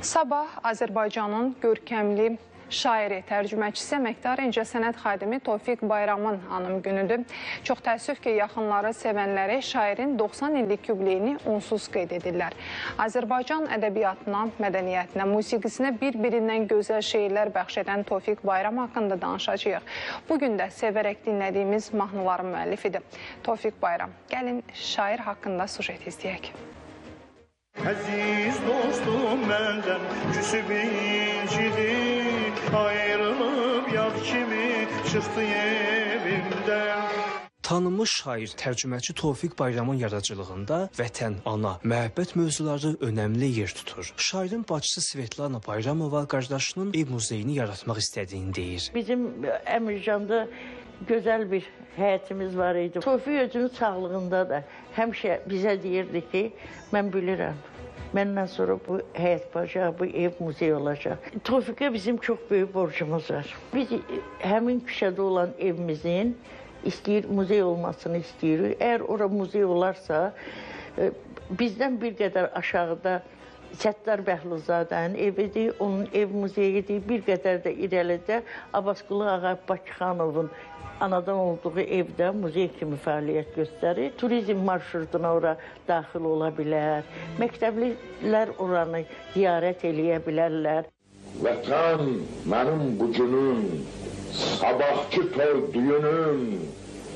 Sabah Azərbaycanın görkəmli şairi, tərcüməçisi, əməkdar incəsənət xadimi Tofiq Bayramın anım günüdür. Çox təəssüf ki, yaxınları, sevənləri şairin 90 illik yubileyini onsuz qeyd edirlər. Azərbaycan ədəbiyyatına, mədəniyyətinə, musiqisinə bir-birindən gözəl şeirlər bəxş edən Tofiq Bayram haqqında danışacağıq. Bugün də sevərək dinlədiyimiz mahnıların müəllifidir Tofiq Bayram. Gəlin şair haqqında sujet izləyək. Əziz dostum məndən küsüb incidi, ayrılıb yağ kimi çıxdı evimdən. Tanınmış şair, tərcüməçi Tofiq Bayramın yaradıcılığında vətən, ana, məhəbbət mövzuları önəmli yer tutur. Şairin bacısı Svetlana Bayramova qardaşının ev muzeyini yaratmaq istədiyini deyir. Bizim Əmircanda gözəl bir həyətimiz var idi. Tofiq özünün sağlığında da həmişə bizə deyirdi ki, mən bilirəm, məndən sonra bu həyət bacağı, bu ev muzey olacaq. Tofiqə bizim çox böyük borcumuz var. Biz həmin küçədə olan evimizin istəyir, muzey olmasını istəyirik. Əgər ora muzey olarsa, bizdən bir qədər aşağıda Səttar Bəhlulzadənin evidir, onun ev muzeyidir. Bir qədər də irəlidə Abbasqulu Ağa Bakıxanovun anadan olduğu evdə muzey kimi fəaliyyət göstərir. Turizm marşrutuna ora daxil ola bilər. Məktəblilər oranı ziyarət eləyə bilərlər. Vətən mənim bu günüm, sabahkı toy düyünüm,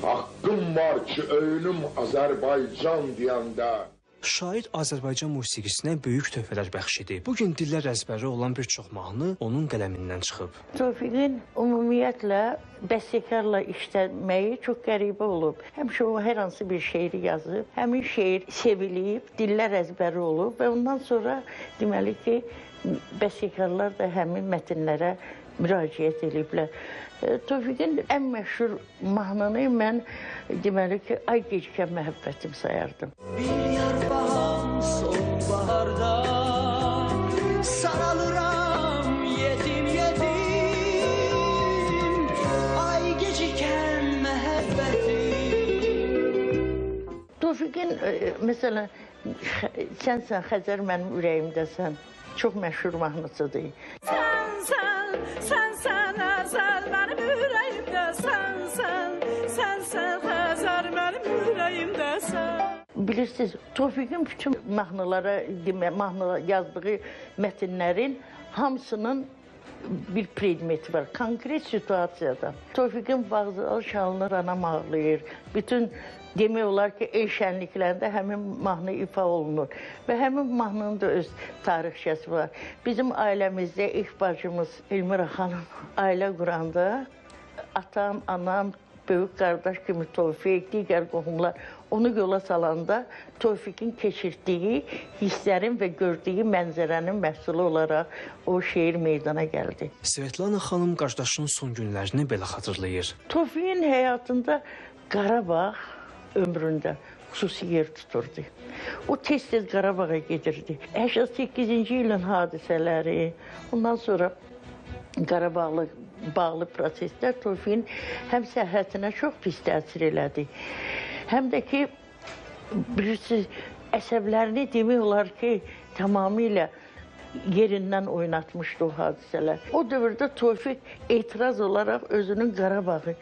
haqqım var ki öyünüm Azərbaycan deyəndə. Şair Azərbaycan musiqisinə böyük töhfələr bəxş edib. Bugün dillər əzbəri olan bir çox mahnı onun qələmindən çıxıb. Tofiqin ümumiyyətlə bəstəkarla işləməyi çox qəribə olub. Həmişə o hər hansı bir şeiri yazıb, həmin şeir sevilib, dillər əzbəri olub və ondan sonra deməli ki, bəstəkarlar da həmin mətnlərə müraciət ediblər. Tofiqin ən məşhur mahnını mən deməli ki, Ay gecikən məhəbbətim sayardım. Bir yarpağam sonbaharda saralıram yetim yetim, ay gecikən məhəbbətim. Tofiqin məsələn, Sənsən Xəzər mənim ürəyimdəsən, çox məşhur mahnısıdır. Sənsən, sənsən əzəl mənim ürəyimdəsən, sən, sənsən Xəzər mənim ürəyimdəsən. Bilirsiniz, Tofiqin bütün mahnılara, mahnı yazdığı mətnlərin hamısının bir predmeti var, konkret situasiyada. Tofiqin vağzalı çalınır, anam ağlayır. Bütün demək olar ki, el şənliklərində həmin mahnı ifa olunur. Və həmin mahnının da öz tarixçəsi var. Bizim ailəmizdə ilk bacımız Elmira xanım ailə quranda atam, anam, böyük qardaş kimi Tofiq, digər qohumlar onu yola salanda Tofiqin keçirdiyi hisslərin və gördüyü mənzərənin məhsulu olaraq o şeir meydana gəldi. Svetlana xanım qardaşının son günlərini belə xatırlayır. Tofiqin həyatında Qarabağ ömründə xüsusi yer tuturdu. O tez-tez Qarabağa gedirdi. 88-ci ilin hadisələri, ondan sonra Qarabağlı bağlı proseslər Tofiqin həm səhhətinə çox pis təsir elədi, həm də ki, bilirsiniz, əsəblərini demək olar ki, tamamilə yerindən oynatmışdı o hadisələr. O dövrdə Tofiq etiraz olaraq özünün Qarabağı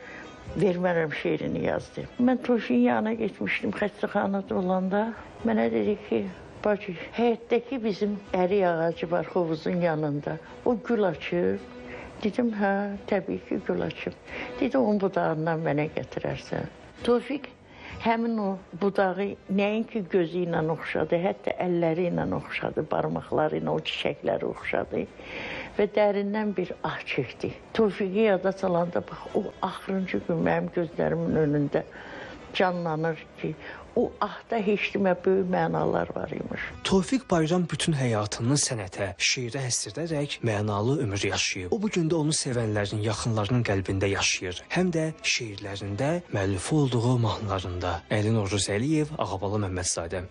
vermərəm şeirini yazdı. Mən Tofiqin yanına getmişdim xəstəxanada olanda. Mənə dedi ki, bacı, həyətdəki bizim ərik ağacı var hovuzun yanında. O gül açır. Dedim, hə, təbii ki, gül açıb. Dedi, onun budağından mənə gətirərsən. Tofiq həmin o budağı nəinki gözü ilə oxşadı, hətta əlləri ilə oxşadı, barmaqları ilə o çiçəkləri oxşadı və dərindən bir ah çəkdi. Tofiqi yada salanda, bax, o axırıncı gün mənim gözlərimin önündə canlanır ki, o ahda heç demə böyük mənalar var imiş. Tofiq Bayram bütün həyatını sənətə, şeirə həsr edərək mənalı ömür yaşayıb. O, bu gün də onu sevənlərin, yaxınlarının qəlbində yaşayır. Həm də şeirlərində, müəllifi olduğu mahnılarında. Əli Novruzəliyev, Ağabala Məmmədzadə.